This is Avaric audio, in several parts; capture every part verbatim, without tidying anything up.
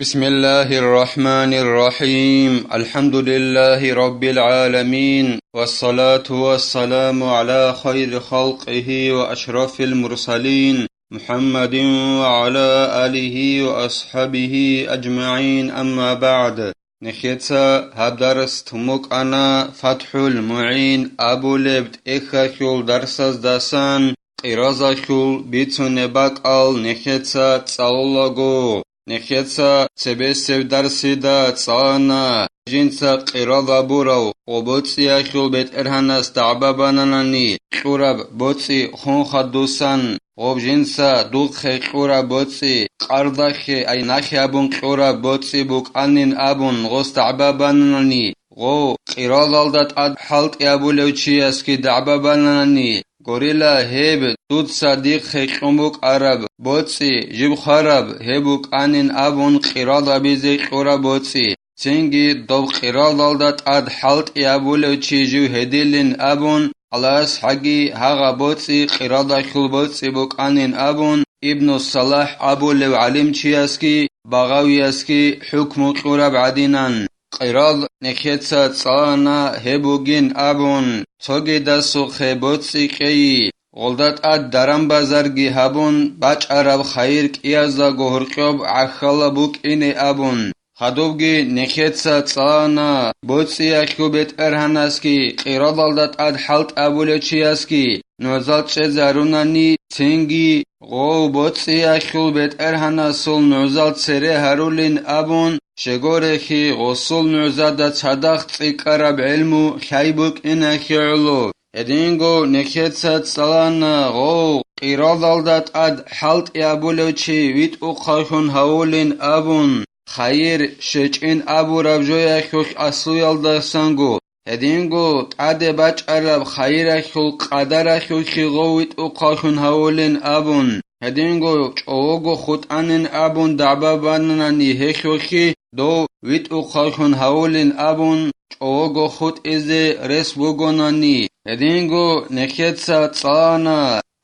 بسم الله الرحمن الرحيم. الحمد لله رب العالمين، والصلاة والسلام على خير خلقه وأشرف المرسلين، محمد وعلى آله وأصحابه أجمعين، أما بعد. Нехеца гьаб дарс тун букӀана ФатхӀул МугӀин абулеб тӀехьалъул дарсаздасан, къиразалъул бицунеб бакӀал нехеца цӀалулаго. Нехеца цебесеб дарсида цӀалана, жинца къирал абурав ва боцӀиялъул бетӀергьанас дагӀба бананани кьураб боцӀи хун хадусан, гъоб жинца духъе кьураб боцӀи къардахъе, ай нахъе абун кьураб боцӀи букӀанин абун гъос дагӀба бананани, гъов къиралалда тӀад хӀалтӀи абулев чиясги дагӀба бананани, горила гьеб дуца дихъе кьун букӀараб боцӀи жиб хвараб гьеб букӀанин абун къирал абизе кьураб боцӀи. Цинги доб къиралалда тӀад хӀалтӀи абулев чи жив гьедилин абун, Аллагьас гьаги гьагъа боцӀи къиралдалъул боцӀи букӀанин абун, Ибну Салахь абулев гӀалимчиясги Багъавиясги хӀукму кьураб гӀадинан, къирал нехеца цӀалана гьеб бугин абун, цогидасухъе боцӀи кьейи, гъолда тӀад даран-базарги гьабун, бачӀараб хайир кӀияздаго гьоркьоб гӀахьалаб букӀине абун. Хадубги нехеца цӀалана боцӀиялъул бетӀергьанасги къиралалда тӀад хӀалтӀи абулев чиясги нугӀзал чӀезарунани, цинги гъов боцӀиялъул бетӀергьанасул нугӀзал цере гьарулин абун, щегорехи гъосул нугӀзада цадахъ цӀикӀкӀараб гӀелму лъай букӀинахье гӀоло. Гьединго нехеца цӀалана гъов къиралалда тӀад хӀалтӀи абулев чи витӀухъавлъун гьавулин абун, хайир щечӀин абураб жоялъулъ аслуялдасанго, гьединго тӀаде бачӀараб хайиралъул къадаралъулъги гъов витӀухъавлъун гьавулин абун, гьединго чӀового хутӀанин абун дагӀба бананани гьелъулъги дов витӀухъавлъун гьавулин абун чӀового хутӀизе рес бугонани, гьединго нехеца цӀалана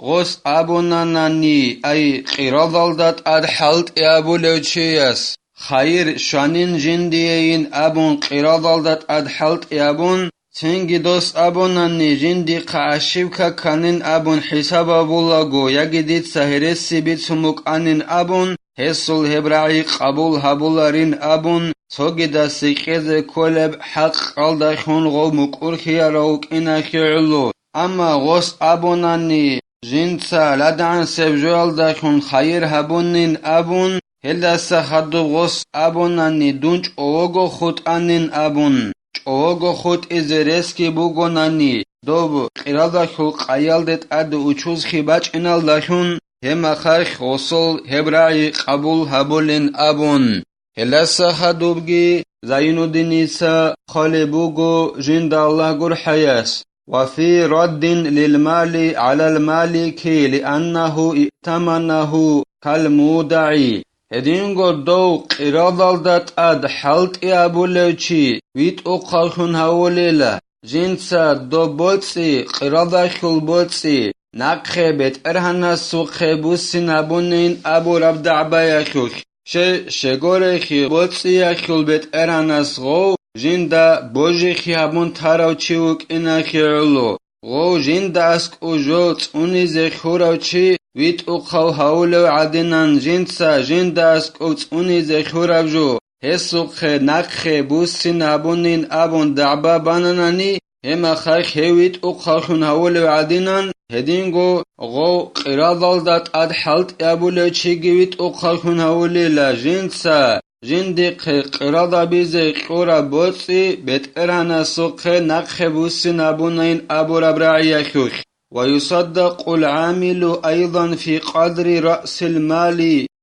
гъос абунанани, ай къиралалда тӀад хӀалтӀи абулев чияс, хайир щванин жиндиейин абун къиралалда тӀад хӀалтӀи абун, цинги дос абунани жиндихъа ошибка кканин абун хӀисаб гьабулаго яги дица гьереси бицун букӀанин абун, гьесул гьеб рагӀи къабул гьабуларин абун, цогидас кьезе кколеб хӀакъалдалъун гъов мукӀурлъиялъ вукӀинахье гӀоло. Амма гъос абунани, жинца ладагӀансеб жоялдалъун хайир гьабунин абун, гьелдаса хадуб гъос абунани, дун чӀового хутӀанин абун, чӀового хутӀизе ресги бугонани, доб къиралдалъул къайялде тӀаде учузги бачӀиналдалъун, гьеб мехалъ гъосул гьеб рагӀи къабул гьабулин абун. Гьелдаса хадубги Зайнуддиница хъвалеб буго жинда Аллагь гурхӀаяс: «Ва фи раддин лил мали гӀалал малики лианнагьу иътаманагьу кал мудагӀи». Гьединго дов къиралалда тӀад хӀалтӀи абулев чи витӀухъавлъун гьавулила, жинца доб боцӀи, къиралдалъул боцӀи, нахъе бетӀергьанасухъе буссин гьабунин абураб дагӀбаялъулъ. Щай, щегорехи боцӀиялъул бетӀергьанас гъов жинда божихъи гьабун тарав чи вукӀинахье гӀоло, гъов жинда аскӀов жо цӀунизе хьурав чи витӀухъав гьавулев гӀадинан, жинца жинда аскӀов цӀунизе хьурав жо гьесухъе нахъе буссин гьабунин абун дагӀба бананани, гьеб мехалъ гьев витӀухъавлъун гьавулев гӀадинан, гьединго гъов къиралалда тӀад хӀалтӀи абулев чиги витӀухъавлъун гьавулила, жинца жиндихъе къирал абизе кьураб боцӀи бетӀергьанасухъе нахъе буссин гьабунин абураб рагӀиялъулъ. ويصدق العامل أيضا في قدر رأس المال،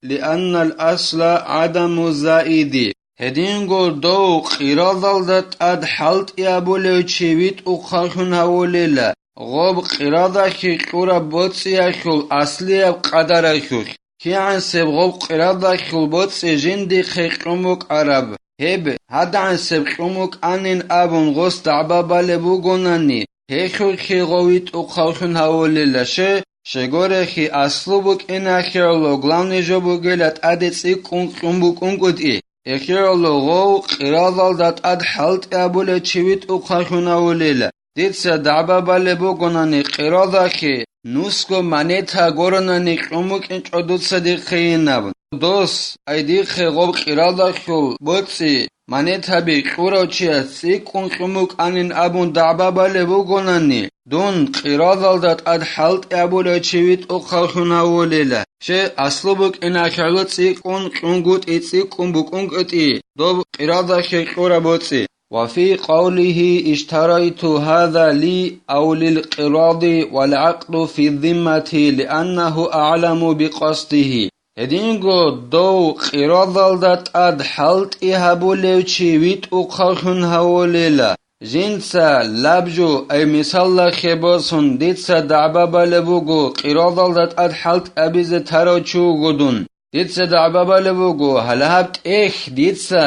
لأن الأصل عدم الزائد. Гьединго дов къиралдалда тӀад хӀалтӀи абулев чи витӀухъавлъун гьавулила, гъоб къиралдалъе кьураб боцӀиялъул аслияб къадаралъулъ. КигӀансеб гъоб къиралдалъул боцӀи жиндихъе кьун букӀараб, гьеб гьадагӀансеб кьун букӀанин абун гъос дагӀба балеб бугонани, гьелъулъги гъов витӀухъавлъун гьавулила, щай, Щегорехи, аслу букӀине ахиралъул главный жо бугила тӀаде цӀикӀкӀун кьун букӀунгутӀи. Эхиралъул гъов къирадалда тӀад хӀалтӀи абулев чи витӀухъаллъун гьавулила. Дица дагӀба балеб бугонани къирадахъе, нусго монета горанани кьун букӀинчӀо дуца дихъейин абун. Дос, ай дихъе гъоб къирадахъул боцӀи монетаби кьурав чияс цӀикӀкӀун кьун букӀанин абун дагӀба балеб бугонани, дун къирадалда тӀад хӀалтӀи абулев чи витӀухъаллъун гьавулила. Щай, аслу букӀине ахиралъул цӀикӀкӀун кьунгутӀи, цӀикӀкӀун букӀунгутӀи доб къирадахъе кьураб боцӀи. وفي قوله: اشتريت هذا لي أو للقراض والعقد في الذمة لأنه أعلم بقصده. Гьединго дов къирадалда тӀад хӀалтӀи гьабулев чи витӀухъаллъун гьавулила. Жинца лаб жо, ай мисаллахъе босун, дица дагӀба балеб буго, къирадалда тӀад хӀалтӀи абизе тарав чи вуго дун. Дица дагӀба балеб буго, гьале гьаб тӀехь дица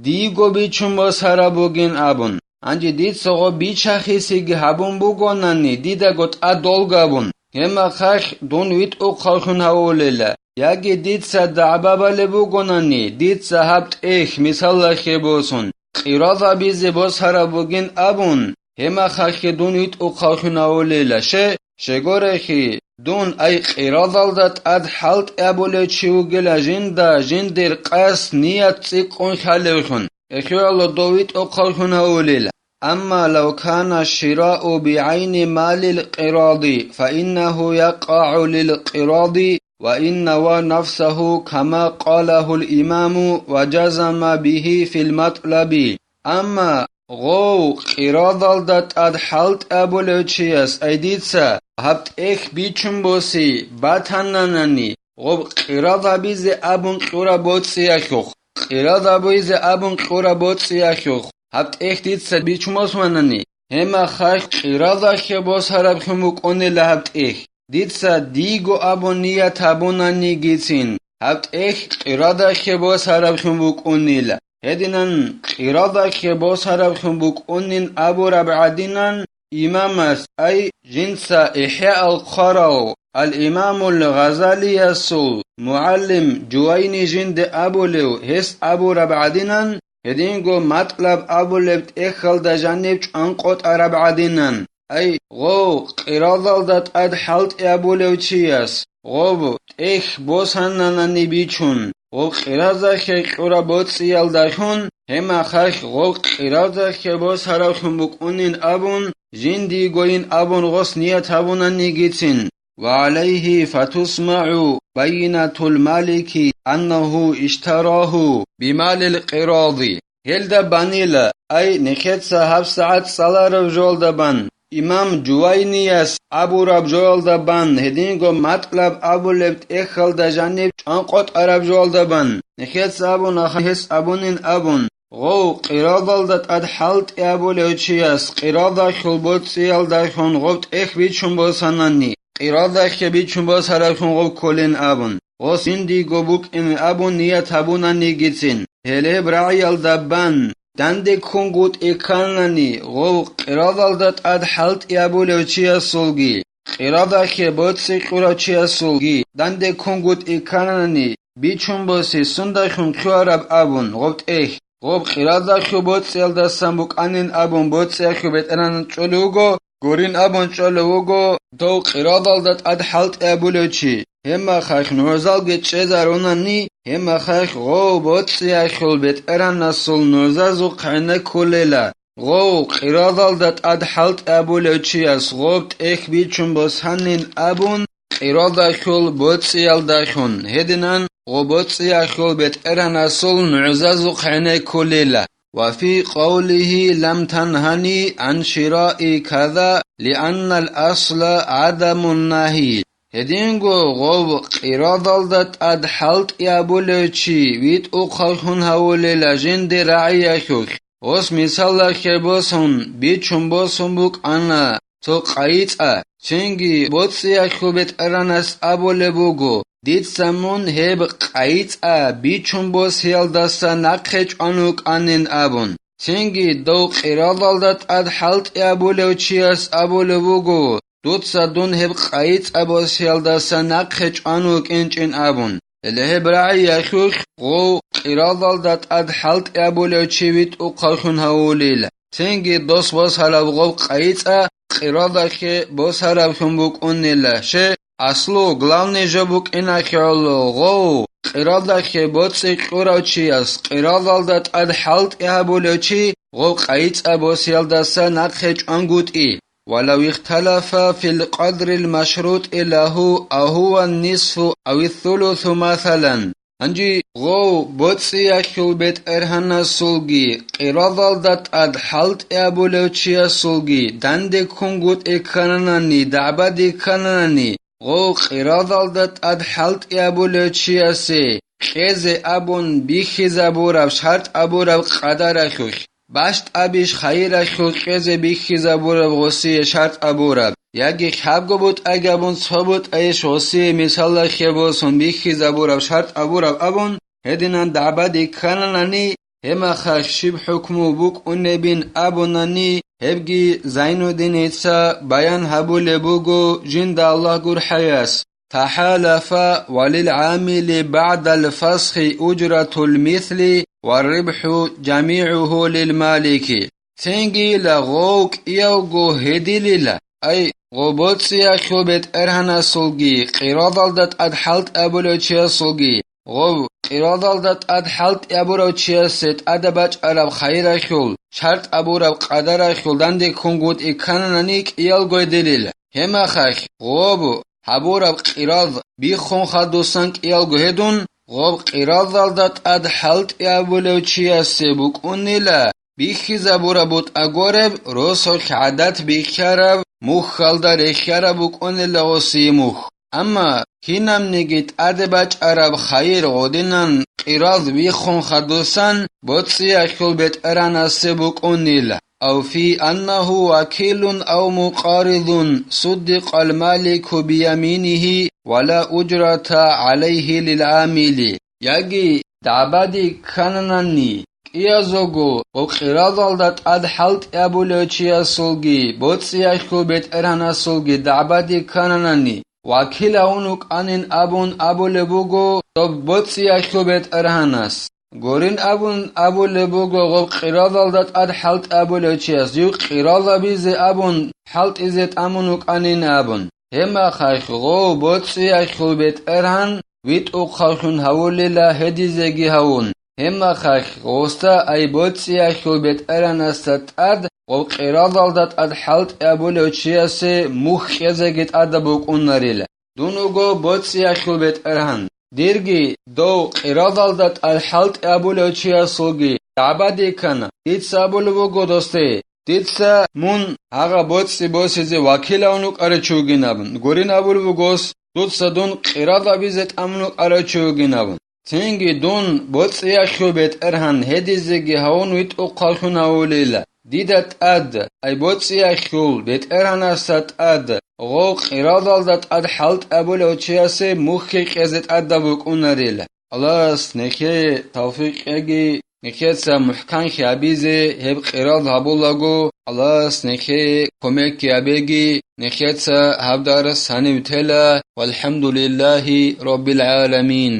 дийго бичун босараб бугин абун. Гьанже дица гъо бичахисеги гьабун бугонани, дидаго тӀад долгабун, гьебмахалъ дун витӀухъаллъун гьавулела, яги дица дагӀба балеб бугонани, дица гьаб тӀехь мисаллахъе босун, къирадабизе босараб бугин абун, гьебмахалъе дун витӀухъаллъун гьавулела. Щай, щегорехи, дун ай къирадалда тӀад хӀалтӀи абулев чи вугила жинда жиндир къасд ният цӀикӀкӀун хьалевлъун, эхиялда дов витӀухъаллъун гьавулела. أما لو كان الشراء بعين مال القراض فإنه يقع للقراض وإن نوى نفسه كما قاله الإمام وجزم به في المطلب. Амма гъов къирадалда тӀад хӀалтӀи абулев чияс ай дица гьаб тӀехь бичун боси батананани, гъоб къирадабизе абун кьураб боцӀиялъухъ, къирадабизе абун кьураб боцӀиялъухъ гьаб тӀехь дица бичун босунани, гьебмахалъ къирадахъе босарабхъун букӀунила гьаб тӀехь. Дица дийго абун ният гьабунанигицин, гьаб тӀехь къирадахъе босарабхъун букӀунила. Гьединан къирадахъе босарабхъун букӀунин абураб гӀадинан, имамас, ай, жинца ИхӀяал хъварав ал-Имамул Гъазалиясул мугӀалим Жувайни жинде абулев, гьес абураб гӀадинан, гьединго матӀлаб абулеб тӀехьалда жаниб чӀванкъотӀараб гӀадинан. Ай, гъов, къирадалда тӀад хӀалтӀи абулев чияс, гъоб, тӀехь босананани бичун, гъоб къирадахъе кьураб боцӀиялдалъун, гьебмахалъ гъоб къирадахъе босарабхъун букӀунин абун, жиндийгойин абун гъос ният гьабунанигицин. وعليه فتسمع بينة المالك أنه اشتراه بمال القراض. Гьелда банила, ай, нехеца гьабсагӀат цӀалараб жоялда бан, имам Жувайнияс абураб жоялда бан, гьединго матӀлаб абулеб тӀехьалда жаниб чӀванкъотӀараб жоялда бан, нехеца абуна гьес абунин абун, гъов, къирадалда тӀад хӀалтӀи абулев чияс къирадахъул боцӀиялдалъун гъоб тӀехь бичун босанани, къирадахъе бичун босарабхъун гъоб кколин абун, гъос жиндиго букӀине абун ният гьабунанигицин, гьелеб рагӀиялда бан, данде ккунгутӀи кканани, гъов, къирадалда тӀад хӀалтӀи абулев чиясулги, къирадахъе боцӀи кьурав чиясулги данде ккунгутӀи кканани, бичун боси сундахъун ккоараб абун гъоб тӀехь. Гъоб къирадахъе боцӀиялдасан букӀанин абун боцӀиялъул бетӀергьанас чӀолев вуго, гурин абун чӀолев вуго, дов къирадалда тӀад хӀалтӀи абулев чи, гьебмахалъ нугӀзалги чӀезарунани, гьебмахалъ гъов боцӀиялъул бетӀергьанасул нугӀзазухъ гӀенеккулела, гъов къирадалда тӀад хӀалтӀи абулев чияс гъоб тӀехь бичун босанин абун, къирадахъул боцӀиялдалъун, гьединан гъоб боцӀиялъул бетӀергьанасул нугӀзазухъ гӀенеккулела. وفي قوله لم تنهني عن شراء كذا لأن الأصل عدم النهي. Гьединго гъоб къирадалда тӀад хӀалтӀи абулев чи витӀухъаллъун гьавулела жинде рагӀиялъулъ. Гъос мисалалъе босун, бичун босун букӀана цо къайи цӀа, цинги боцӀиялъул бетӀергьанас абулеб буго, дица мун гьеб къайи цӀа бичун босиялдаса нахъе чӀван вукӀанин абун. Цинги дов къирадалда тӀад хӀалтӀи абулев чияс абулеб буго, дуца дун гьеб къайи цӀа босиялдаса нахъе чӀван вукӀинчӀин абун. Гьеле гьеб рагӀиялъулъ гъов къирадалда тӀад хӀалтӀи абулев чи витӀухъавлъун гьавулила. Цинги дос босараб гъоб къайи цӀа къирадалъе босараблъун букӀунила, ще, аслу, главный жо букӀиналъе гӀоло, гъов, къирадалъе боцӀи кьурав чияс къирадалда тӀад хӀалтӀи гьабулев чи гъов къайи цӀа босиялдаса нахъе чӀвангутӀи. ولو اختلف في القدر المشروط له أهو النصف أو الثلث مثلا. Гьанже гъов боцӀиялъул бетӀергьанасулги къирадалда тӀад хӀалтӀи абулев чиясулги данде ккунгутӀи ккананани, дагӀбаде ккананани, гъов къирадалда тӀад хӀалтӀи абулев чиясе кьезе абун бихьизабураб шартӀ абураб къадаралъулъ, бащтӀабищ хайиралъул кьезе бихьизабураб гъосие шартӀ абураб, яги лъабго бутӀаги абун цо бутӀайищ гъосие мисалалъе босун бихьизабураб шартӀ абураб абун, гьединан дагӀбаде ккананани, гьемахалъ щиб хӀукму букӀунебин абунани, гьебги Зайнуддиница баян гьабулеб буго жинда Аллагь гурхӀаяс. تحالفا وللعامل بعد الفسخ أجرة المثل والربح جميعه للمالك. Цинги ила гъов кӀиявго гьедилила, ай, гъов боцӀиялъул бетӀергьанасулги къирадалда тӀад хӀалтӀи абулев чиясулги, гъов къирадалда тӀад хӀалтӀи абурав чиясе тӀада бачӀараб хайиралъул, шартӀ абураб къадаралъул данде ккунгутӀи ккананани кӀиялго гьедилила. Гьемахалъ гъоб гьабураб къирад биххун хадусан кӀиялго гьедун, гъоб къирадалда тӀад хӀалтӀи абулев чиясе букӀунила бихьизабураб бутӀа гореб росулъ гӀадат бихьараб мухьалда рехьараб букӀунила гъосие мухь. Амма кинабниги тӀаде бачӀараб хайир гъодинан къирад биххун хадусан боцӀиялъул бетӀергьанасе букӀунила. أو في أنه وكيل أو مقارض صدق المالك بيمينه ولا أجرة عليه للعامل. Яги дагӀбаде ккананани, кӀиязого гъоб къирадалда тӀад хӀалтӀи абулев чиясулги боцӀиялъул бетӀергьанасулги дагӀбаде ккананани, вакил гьавун вукӀанин абун абулеб буго доб боцӀиялъул бетӀергьанас. Гурин абун абулеб буго гъоб къирадалда тӀад хӀалтӀи абулев чияс, див къирад абизе абун хӀалтӀизе тӀамун вукӀанин абун. Гьебмахалъ гъов боцӀиялъул бетӀергьан витӀухъавлъун гьавулила гьедизеги гьавун. Гьебмахалъ гъосда ай боцӀиялъул бетӀергьанасда тӀад гъов къирадалда тӀад хӀалтӀи абулев чиясе мухь кьезеги тӀадаб букӀунарила. Дун вуго боцӀиялъул бетӀергьан. Дирги дов къирадалда тӀад хӀалтӀи абулев чиясулги дагӀбаде ккана. Дица абулеб буго досде, дица мун гьагъа боцӀи босизе вакил гьавун вукӀарав чи вугин абун. Гурин абулеб буго дос, дуца дун къирад абизе тӀамун вукӀарав чи вугин абун. Цинги дун боцӀиялъул бетӀергьан гьедизеги гьавун витӀухъавлъун гьавулила. Дида тӀад, ай боцӀиялъул бетӀергьанасда тӀад, гъов къирадалда тӀад хӀалтӀи абулев чиясе мухь кьезе тӀадаб букӀунарила. Аллагьас нехее тавфикъ кьеги, нехеца мухӀканлъи гьабизе гьеб къирад гьабулаго, Аллагьас нехее кумекги гьабеги, нехеца гьаб дарс гьанив тела, валхӀамдулиллагьи раббил гӀаламин.